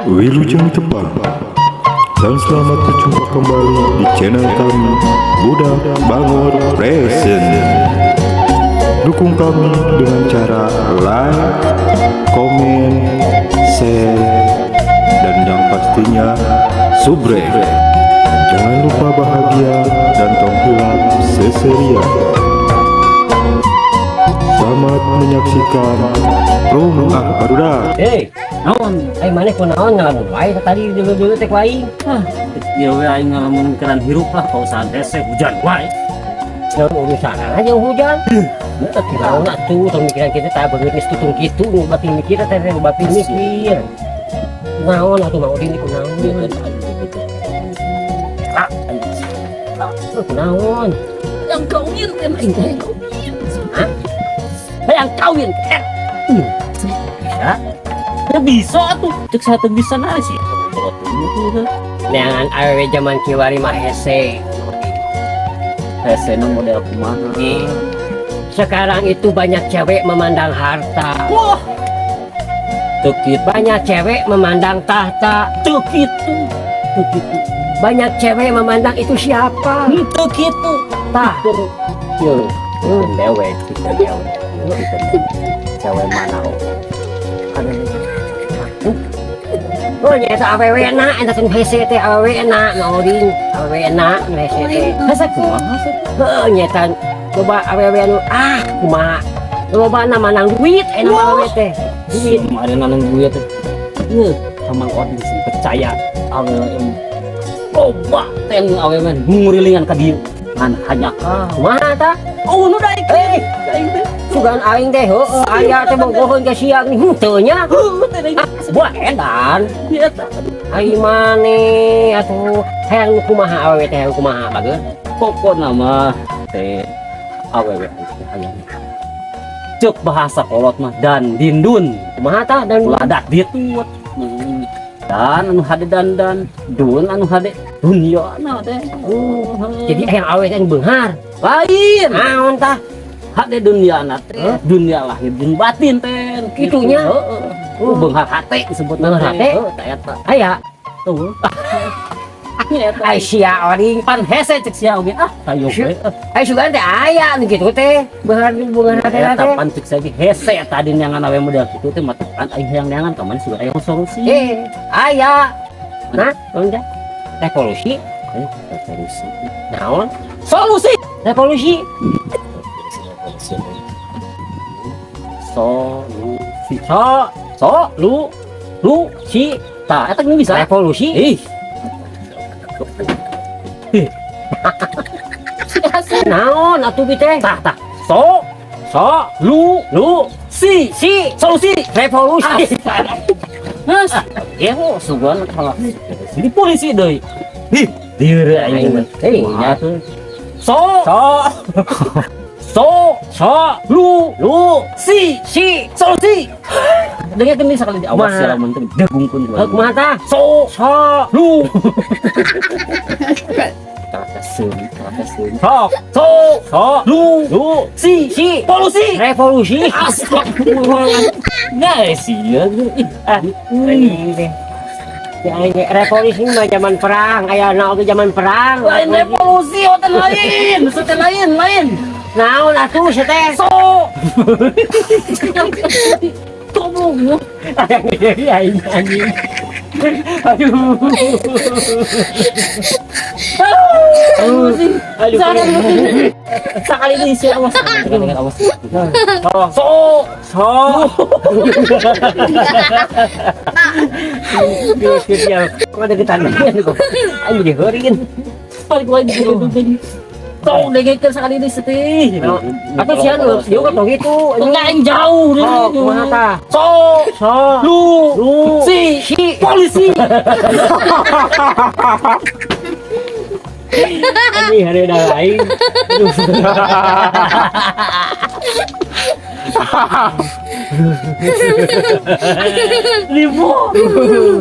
Wilujeng Tepang dan selamat berjumpa kembali di channel kami, Budak Bangor Present. Dukung kami dengan cara like, komen, share, dan yang pastinya subrek. Jangan lupa bahagia dan tong hilap seserian. Selamat menyaksikan promo ah barudak. Hei, Naon? Ai maneh kunaon ngalamun wae tadi dulu-dulu teh ku aing? Ah, ieu we aing ngalamun mikiran hirup lah, pausahan hese hujan wae. Naon urusan aja hujan? Naon atuh tong mikiran kitu tah, beungeut geus tutung kitu nu batin mikir teh nu batin mikir. Naon atuh, Mang Udin, kunaon? Ah, Kunaon? Yang kawin teh aing teh yang kawin. Hah? Hayang kawin teh. Bisa? Ya bisa atuh. Cek saya teu bisa nah sih. Neangan awewe zaman kiwari mah hese. Hese nu model kumaha? Nih. Sekarang itu banyak cewek memandang harta. Wah. Teu kitu. Banyak cewek memandang tahta. Teu kitu. Teu kitu. Banyak cewek memandang itu siapa. Teu kitu. Tah. Yeuh, dewek, dewek. Cewek mana? Ada. Oh, nyata awewe na, eta teh hese teh awewe na, Mang Oding, awewe na nu hese teh. Hese kumaha sih? Heuh, nyata loba awewe anu ah kumaha. Loba na mandang duit eta mah awewe teh. Duit. Ada nanang gue teh. Yeuh, sama Oding sih percaya awewe em. Loba teh nu awewe ngurilingan ka dieu. Ngan hanya ka. Kumaha tah? Oh, nu daek. Eh, Aing teh. Sugan aing teh heueuh aya teh bogoheun ka sia nih henteu nya. Heuh teh daek. Buah edan. Eta. Ai maneh atuh hayang nu kumaha awewe teh, hayang kumaha bageun? Pokona mah teh awewe teh hayang. Cek bahasa kolot mah dan dindun. Kumaha tah dan Ulah dat ditut. Dan anu hade dandan, dun anu hade dunya na teh. Oh, jadi hayang awewe teh anu beunghar. Lain. Naon tah? Hade dunia na teh, Hah? Dunia lahir jeung batin teh. Kitunya? Heeh. Oh, beunghar hate disebut. Beunghar hate? Heuh, tah eta. Aya. Tuh. Eta. Ai sia Oding. Pan hese cek sia oge ah, tayo we. Ai sugan teh aya nu kitu teh. Beunghar beunghar hate Eta teh. Pan cek sia ge hese tadi neangan awe model kitu teh mah pan aing hayang neangan ka mana sugan aya solusi. Eh, aya. Nah, naon teh? Revolusi. Eh, revolusi. Naon? Solusi. Revolusi. Revolusi. Solusi. So, So, lu, lu, si, tah eta geus bisa. Revolusi. Ih. Ih. Naon atuh bi teh? Tah, tah. So, So, lu, lu, si, si, solusi. Revolusi. Mas, ya oh, sugan kalau di polisi deui. Ih, dieu aing mah. Hei, nya tuh. So, So, so, so, lu, lu, si, si. Solusi. Dengarkeun nih sekali awas Kumaha? Ya lamun teh degungkeun. Heuh, kumaha tah? So, So, lu. Kaseun, kaseun. sok, So, so, lu, lu, si, si, polusi. Revolusi. Astagfirullah. Nah, sih ya. Ih, Ah, anjing teh. Ya, ini revolusi mah zaman perang, aya na oge zaman perang. Lain revolusi, oh teh lain. Maksudnya lain, lain. Naon atuh sia teh? So. Goblok. Aing anjing. Aduh. Aduh. Aduh. Sekali ini sih awas. Sekali awas. So, So, so. Ya, kok ada getan kok. Aing jadi heureun. Balik lagi gitu. Tong dengekeun sekali ini setih. Atau sia nu dieu kan tong gitu. Enggak yang jauh. Oh, kumaha tah? So, So, lu, lu, si, si. Polisi. Anjing hari udah aing. Aduh. Ribu,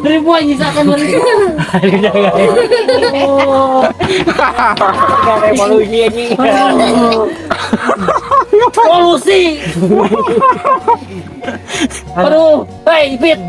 ribu yang nyisakan ribu. Hari udah aing. Revolusi anjing. Polusi. Aduh, hei Ipit.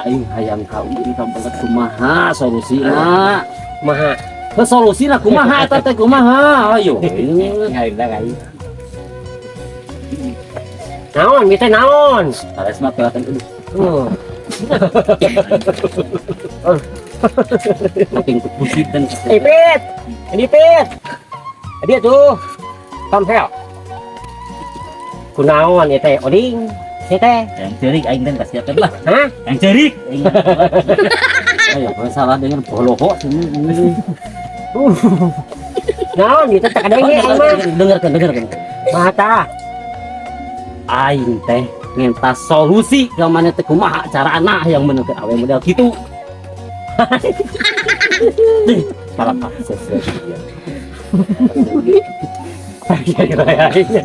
Aing hayang kawin ka banget, kumaha solusina? Maha. Ke solusina kumaha eta teh, kumaha? Ayo. Ngarin aing. Naon, bisa naon? Tares mah kelihatan, aduh. Makin kepusitan. Eh, Pit. Ini Pit. Dia tuh. Tampel. Kunaon ieu teh, Oding? Ieu teh. Yang cerik aing teh kasiapkeun lah. Hah? Yang cerik. Aing. Ayo, kalau salah dengan boloho sini. Naon ieu teh, tak kadenge aing mah. Dengarkan, dengarkan. Mata. Aing teh minta solusi ke mana teh, kumaha cara anak yang menekan awe model gitu. Ih, malah pak sesuai dia.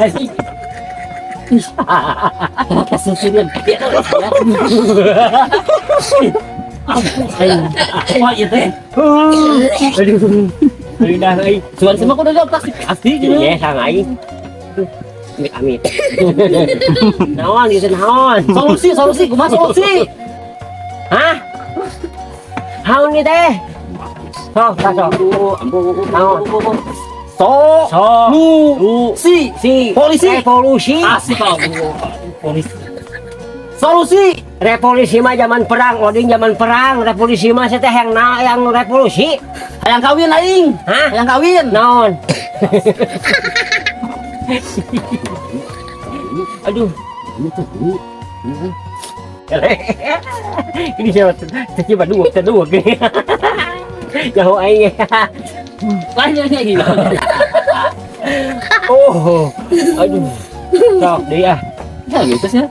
Aing. Kesesuaian. Aing, wah ieu teh. Aduh. Aduh dah euy. Cuman sama kudu jawab pasti pasti gitu. Iya, sang aing. Amit amit. Naon ieu teh, naon? Solusi, solusi, kumaha solusi? Hah? Haun ieu teh? Sok, sok, sok. Naon? So, So, lu, lu, si, si, polisi. Revolusi. Asik kamu. Polisi. Solusi. Revolusi mah zaman perang, Oding, zaman perang. Revolusi mah saya teh yang na yang revolusi. Hayang kawin aing. Hah? Hayang kawin. Naon? Aduh. Ini siapa? Coba dua, kita dua. Jauh aing. Lain lagi. Oh, aduh. Sok deui ah. Ya gitu sih.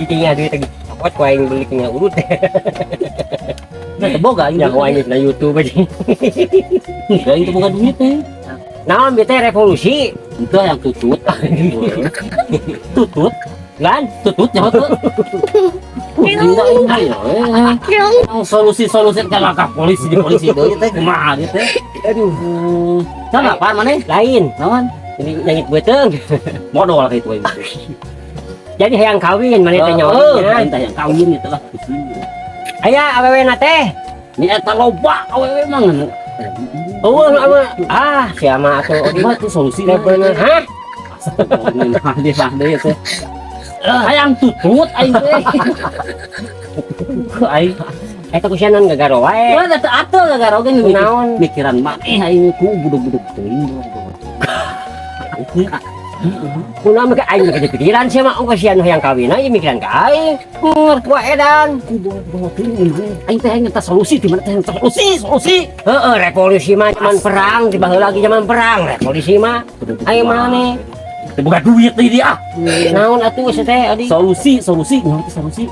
Tinggal duit lagi. Copot ku aing beli tinggal urut. Nah, teboga aing. Nyaho aing na YouTube aja. Enggak, itu bukan duit teh. Naon bete revolusi? Itu yang tutut. Tutut. Lan, Tutut nyawa tuh. Pusing dah aing mah ya. Solusi-solusi ke langkah polisi di polisi deui teh kumaha ieu teh. Aduh. Kan apa maneh? Lain. Naon? Ini nyangit beuteung. Modal kayak itu aing. Jadi hayang kawin maneh teh nyawa. Heeh, aing teh hayang kawin itu lah pusing. Aya awewe na teh. Ni eta loba awewe mah ngan. Eueuh ama ah sia mah atuh. Kumaha tuh solusi? Bener, hah? Astagfirullah, deui teh. Hayang tutut aing teh. Aing Eta ku sia non gagaro wae. Wah, teu atuh gagaro ge. Kunaon? Mikiran maneh aing ku buduk-buduk teuing. Kunaon mah aing mah pikiran sia mah, oh sia nu hayang kawin aja mikiran ka aing. Wah edan. Ku bawa teuing. Aing teh hayang minta solusi di mana teh, solusi, solusi. Heeh, revolusi mah zaman perang, di baheula lagi zaman perang, revolusi mah. Aing maneh. Teu boga duit deui dia. Naon atuh sia teh adi? Solusi, solusi, naon teh solusi?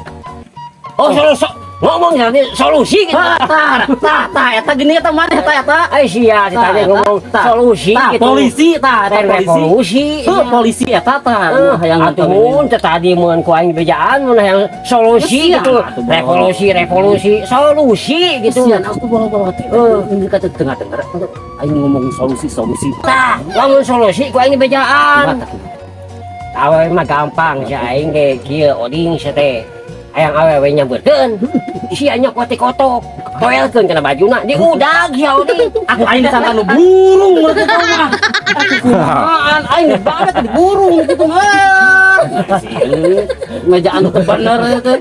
Oh, solusi. Ngomong nanti solusi gitu. Tah, tah, tah, tah, eta gini eta maneh eta eta. Ai sia ditanya Tah, ngomong tah, solusi tah, gitu. Polisi tah, eta Teh polisi. Revolusi. Heuh, polisi eta tah. Hayang Atuh mun teh tadi mun ku aing bejaan mun hayang solusi Kesian, gitu. atuh, Revolusi, revolusi, solusi gitu. Kesian aku bawa-bawa teh. Ini kata tengah-tengah aing ngomong solusi, solusi. Tah, lamun solusi ku aing bejaan. Awewe mah gampang si aing ge kieu, Oding, sia teh. Hayang awewe nyamberkeun. Sia nyokot ti kotok. Toelkeun kana bajuna, diudag sia, Oding. Aku aing disangka nu burung gitu mah. Aku kumahaan aing banget di burung gitu mah. Mejaan teu bener teh.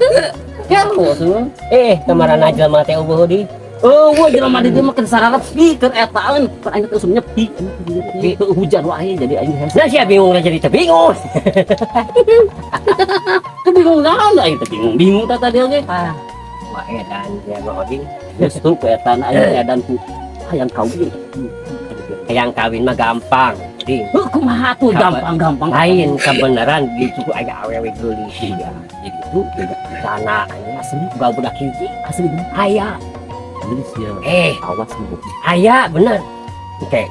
Kero tuh. Eh, kemarin jelema teh eueuh, Oding. Oh, wah jelema di dieu mah keur sararepi keur etaeun, keur aing teh usum nyepi. Nyepi hujan wae jadi aing hese. Nah, sia bingung jadi teu bingung. Teu bingung naon aing teh bingung. Bingung teh tadi oge. Ah, wah edan sia mah, Oding. Geus tuh ku eta aing edan ku hayang kawin. Hayang kawin mah gampang, Oding. Heuh, kumaha tuh gampang-gampang? Lain kebenaran gitu aya awewe geulis. Iya, jadi itu beda. Sana Asli, budak budak hiji asli bener. Aya. Bener sih ya. Eh, Awas lu. Aya bener. Oke.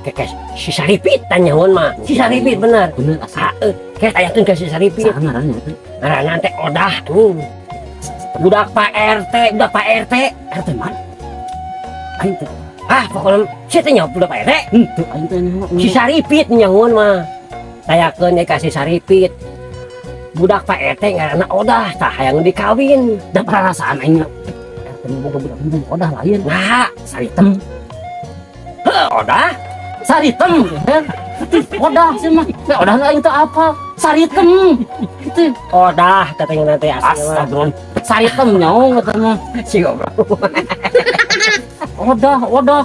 Kayak si Saripit tanya mah. Si Saripit bener. Bener asli. Ah, kayak ayakeun ka si Saripit. Saha ngaranna teh? Ngaranna teh Odah tuh. Budak Pak RT, budak Pak RT. RT mana? Aing teh Ah, pokoknya sia teh nyaho budak Pak RT. Henteu, aing teh nyaho. Si Saripit nyahoan mah. Tayakeun ka si Saripit. Budak Pak RT ngaranna Odah, tah hayang dikawin. Da perasaan aing RT boga budak Odah lain. Nah, Saritem. Heuh, Odah. Saritem. Odah sih mah. Eh, Odah aing teh apa? Saritem. Itu. Odah katanya nanti asli mah. Astagfirullah. Saritem nyaung katanya. Si goblok. Odah, Odah.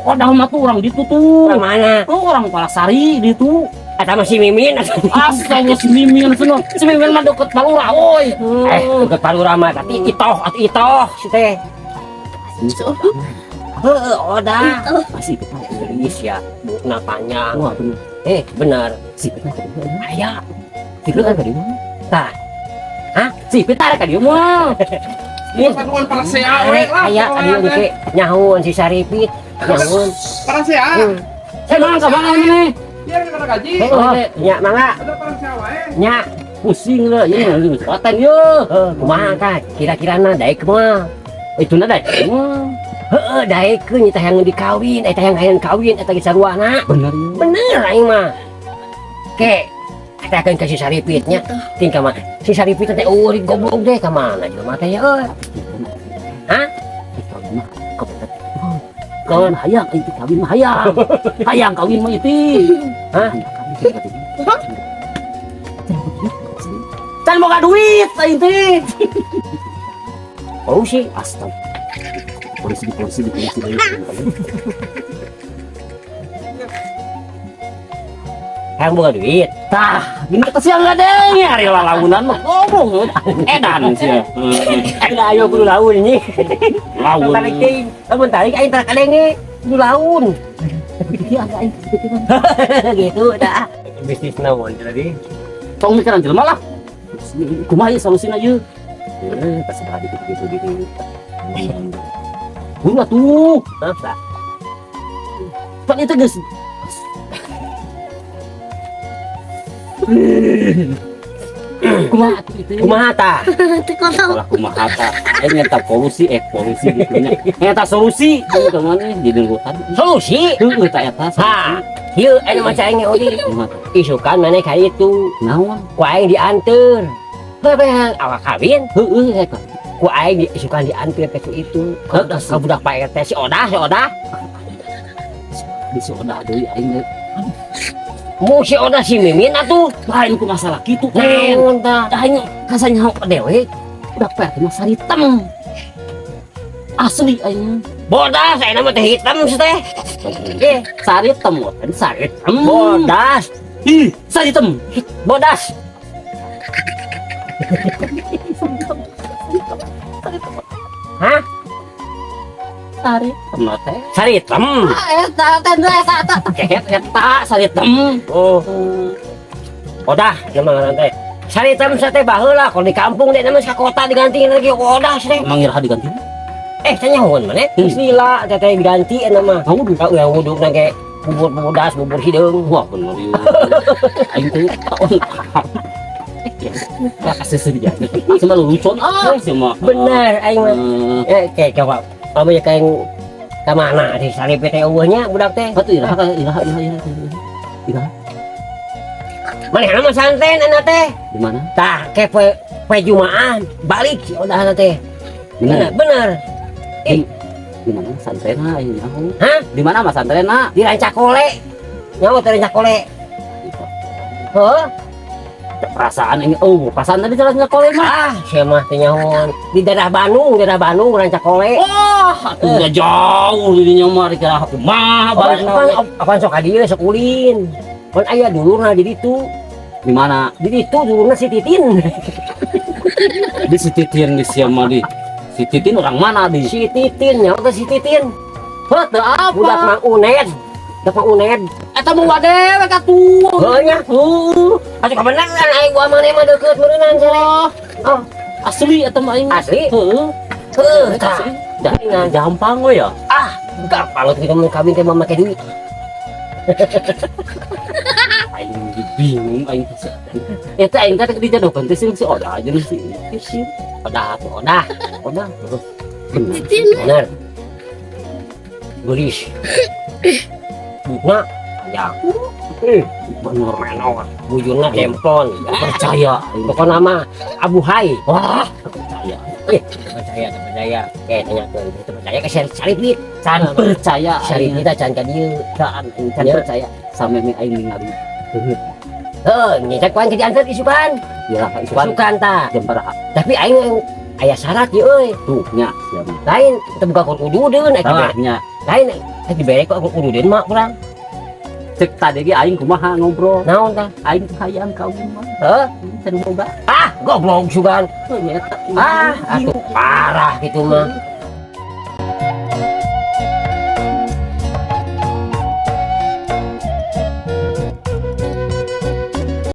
Odah mah tuh orang ditu tuh. Orang mana? Oh, orang Palasari ditu. Eta mah si Mimin. Astaga, si Mimin cenah. Si Mimin mah deket Palura woi. Eh, deket Palura mah tapi itoh atuh itoh si teh. Heuh, Odah. Masih itu mah. Gelis ya, bukna panjang. Wah, bener. Eh, bener. Si Pit mah Aya. Si Pit ka dieu mah. Tah. Hah? Si Pit tarik ka dieu mah. Paduan parasea we lah. Aya ka dieu engke nyahoan si Saripit. Nyahoan. Parasea. Emang ka mana ini? Biar kena gaji. Oh, nya mangga. Ada parasea wae. Nya. Pusing lah, ini paten yo. Heuh, kumaha tah? Kira-kirana daek kumaha? Itu na daek. Mah. Heeh, daekeun eta hayang dikawin, eta hayang hayang kawin eta ge saruana. Bener yo. Bener aing mah. Ke katakeun ka si Saripit nya. Ting ka mana? Si Saripit teh eueuh goblok deh ka mana jelema teh ya euy. Hah? Kawin hayang, itu kawin mah hayang. Hayang kawin mah itu. Hah? Can boga duit aing teh. Polisi. Astaga. Polisi, polisi, polisi, polisi. Hayang boga duit. Tah, gini kata siang nggak deh, hari lalaunan mah goblok. Edan sih. Ada ayo kudu laun ini. Laun. Tarik ting. Lamun tarik aing tarik kadenge. Kudu laun. Iya, aing Gitu dah. Bisnis naon tadi? Tong mikiran jelema lah. Kumaha ieu solusina ieu? Eh, pas dah gitu-gitu gitu. Buru atuh. Hah? Pan itu geus. Kumaha atuh itu? Kumaha tah? Lah kumaha tah? Aing nyata polusi polusi gitu nya. Nyata solusi gitu mana di lingkungan. Solusi. Heueuh tah eta. Ha. Ieu aya mah aing odi. Kumaha tah? Isukan maneh ka itu. Naon? Ku aing dianteur. Heuh, awak kawin. Heueuh eta. Ku aing di isukan dianteur ke itu. Ka budak Pak RT si Odah, si Odah. Di si Odah deui aing. Mau si Odah si Mimin atuh. Lain ku masalah kitu kan. Naon tah? Aing kasanya dewe budak Pak RT mah saritem. Asli aing. Bodas, aing mah teh hitam sih teh. Eh, Saritem kan saritem. bodas, Ih, saritem. bodas. Hah? Saritem teh. Saritem. Eta teh eta eta kehet eta saritem. Oh. Odah, nama ngaran teh. Saritem sate baheula kalau di kampung deh nama ka kota diganti lagi ku Odah sih teh. Emang iraha diganti? Eh, tanya nyahoan mana? Hmm. Geus lila teh teh diganti eta mah. Tahu dulu. Kau yang wuduk na ge bubur bodas, bubur hideung. Wah, bener ieu. Aing teh tahun. Kasih sedih aja. Sama lelucon ah, sama. Bener aing mah. Eh, kayak coba kamu ya kayak ka mana di Saripit teh eueuh nya budak teh. Batu iraha iraha iraha iraha. Iraha Manehna mah santen anak teh. di mana? Tah, ke poe poe Jumaah balik si Odah teh. Bener. Bener. Di mana santrena aing nyaho? Hah? Di mana mah santrena? Di Rancakole. Nyawa teh Rancakole. Heuh? Perasaan ini, oh perasaan tadi jalan Rancakole mah. Ah, sia mah teh nyahoan. Di daerah Bandung Rancakole. Wah, atuh udah jauh di dinya mah dikira aku mah Apaan balik apaan sok ka dieu sok ulin. Pan aya dulurna di ditu. Di mana? Di ditu dulurna si Titin. Di si Titin di sia mah di. Si Titin orang mana di? Si Titin nyawa teh si Titin. Heuh, teu apa? Budak Mang Uned. Budak Mang Uned. Eta mah wadewe katuh. Heuh nya. Heuh. Atuh kabeneran aing gua maneh mah deukeut meureunnan sare. Oh, asli eta mah aing. Asli? Heuh. Heuh, tah. Asli. Gampang we ya. Ah, gampang kita mau kawin teh mah make duit. Aing bingung aing teh. Eta aing teh dijodohkeun teh si Odah jeung si Titin. Odah tuh, Odah. Odah. Bener. Bener. Gelis. Bukna Panjang. Bener. Menor. Bujurna demplon. Percaya. Pokoknya mah Abu Hai. Wah, percaya. Eh, percaya, percaya. Kayak tanya ke, teu percaya ke Saripit. Can percaya. Saripit can ka dieu. Can can Ya. percaya. Sampai mi aing ningali. Heuh, nya ku aing diantar isukan. Ya, isukan. Isukan tah. Jam baraha? Tapi aing aya syarat ieu euy. Tuh nya sia mah. Lain teu boga ududeun aya Tah dibere. nya. Lain aya dibere kok ududeun mah kurang. Cek tadi ge aing kumaha ngobrol. Naon tah? Aing teh hayang kawin mah. Heuh? Can boga. Ah, goblok sugan. Tuh nya eta. Ah, atuh parah gitu mah.